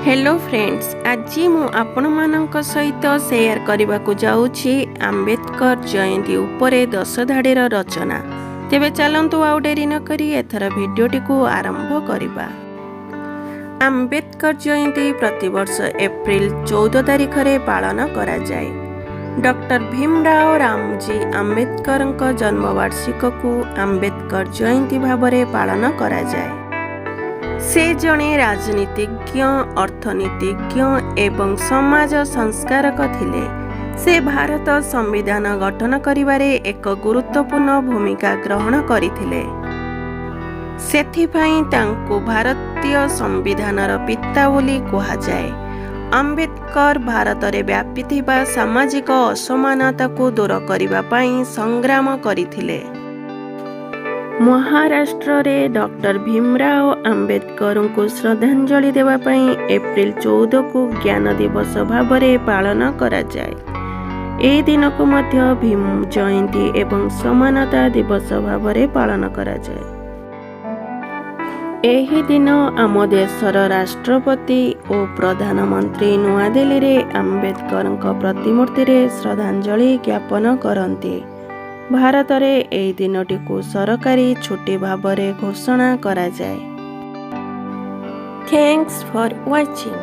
Hello friends, ଆଜି ମୁଁ ଆପଣମାନଙ୍କ ସହିତ ସେୟାର କରିବାକୁ ଯାଉଛି ଆମ୍ବେଦକର ଜୟନ୍ତୀ ଉପରେ 10 ଧାଡ଼ିର ରଚନା। ତେବେ ଚାଲନ୍ତୁ, ଆଉ ଡେରି ନକରି ଏଥର ଭିଡ଼ିଓଟିକୁ ଆରମ୍ଭ କରିବା। ଆମ୍ବେଦକର ଜୟନ୍ତୀ ପ୍ରତିବର୍ଷ ଏପ୍ରିଲ 14 ତାରିଖରେ ପାଳନ କରାଯାଏ। ଡକ୍ଟର ଭୀମରାଓ ରାମଜୀ ଆମ୍ବେଦକରଙ୍କ ଜନ୍ମବାର୍ଷିକକୁ ଆମ୍ବେଦକର ଜୟନ୍ତୀ ଭାବରେ ପାଳନ କରାଯାଏ। ସେ ଜଣେ ରାଜନୀତିଜ୍ଞ, ଅର୍ଥନୀତିଜ୍ଞ ଏବଂ ସମାଜ ସଂସ୍କାରକ ଥିଲେ। ସେ ଭାରତ ସମ୍ବିଧାନ ଗଠନ କରିବାରେ ଏକ ଗୁରୁତ୍ୱପୂର୍ଣ୍ଣ ଭୂମିକା ଗ୍ରହଣ କରିଥିଲେ। ସେଥିପାଇଁ ତାଙ୍କୁ ଭାରତୀୟ ସମ୍ବିଧାନର ପିତା ବୋଲି କୁହାଯାଏ। ଆମ୍ବେଦକର ଭାରତରେ ବ୍ୟାପିଥିବା ସାମାଜିକ ଅସମାନତାକୁ ଦୂର କରିବା ପାଇଁ ସଂଗ୍ରାମ କରିଥିଲେ। ମହାରାଷ୍ଟ୍ରରେ ଡକ୍ଟର ଭୀମରାଓ ଆମ୍ବେଦକରଙ୍କୁ ଶ୍ରଦ୍ଧାଞ୍ଜଳି ଦେବା ପାଇଁ ଏପ୍ରିଲ 14କୁ ଜ୍ଞାନ ଦିବସ ଭାବରେ ପାଳନ କରାଯାଏ। ଏହି ଦିନକୁ ମଧ୍ୟ ଭୀମ ଜୟନ୍ତୀ ଏବଂ ସମାନତା ଦିବସ ଭାବରେ ପାଳନ କରାଯାଏ। ଏହି ଦିନ ଆମ ଦେଶର ରାଷ୍ଟ୍ରପତି ଓ ପ୍ରଧାନମନ୍ତ୍ରୀ ନୂଆଦିଲ୍ଲୀରେ ଆମ୍ବେଦକରଙ୍କ ପ୍ରତିମୂର୍ତ୍ତିରେ ଶ୍ରଦ୍ଧାଞ୍ଜଳି ଜ୍ଞାପନ କରନ୍ତି। ଭାରତରେ ଏହି ଦିନଟିକୁ ସରକାରୀ ଛୁଟି ଭାବରେ ଘୋଷଣା କରାଯାଏ। Thanks for watching.